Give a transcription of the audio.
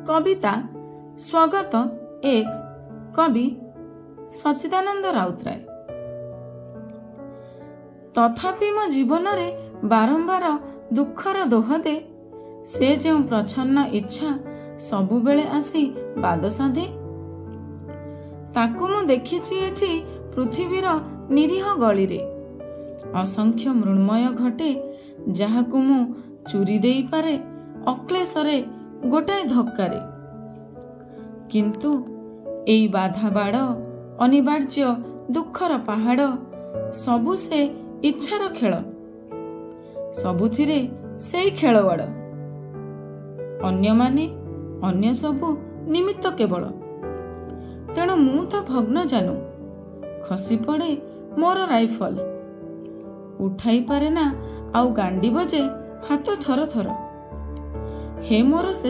କବିତା ସ୍ୱାଗତ 1, କବି ସଚ୍ଚିଦାନନ୍ଦ ରାଉତରାୟ। ତଥାପି ମୋ ଜୀବନରେ ବାରମ୍ବାର ଦୁଃଖର ଦୋହଦେ ସେ ଯେଉଁ ପ୍ରଚ୍ଛନ୍ନ ଇଚ୍ଛା ସବୁବେଳେ ଆସି ବାଦ ସାଧେ, ତାକୁ ମୁଁ ଦେଖିଛି ଏଠି ପୃଥିବୀର ନିରୀହ ଗଳିରେ। ଅସଂଖ୍ୟ ମୃଣ୍ମୟ ଘଟେ ଯାହାକୁ ମୁଁ ଚୁରି ଦେଇପାରେ ଅକ୍ଳେଶରେ ଗୋଟାଏ ଧକ୍କାରେ। କିନ୍ତୁ ଏଇ ବାଧା ବାଡ଼, ଅନିବାର୍ଯ୍ୟ ଦୁଃଖର ପାହାଡ଼, ସବୁ ସେ ଇଚ୍ଛାର ଖେଳ, ସବୁଥିରେ ସେଇ ଖେଳୱାଡ଼। ଅନ୍ୟମାନେ ଅନ୍ୟ ସବୁ ନିମିତ୍ତ କେବଳ। ତେଣୁ ମୁଁ ତ ଭଗ୍ନ ଜାନୁ, ଖସି ପଡ଼େ ମୋର ରାଇଫଲ, ଉଠାଇ ପାରେ ନା ଆଉ ଗାଣ୍ଡିବ ଯେ ହାତ ଥର ଥର। ହେ ମୋର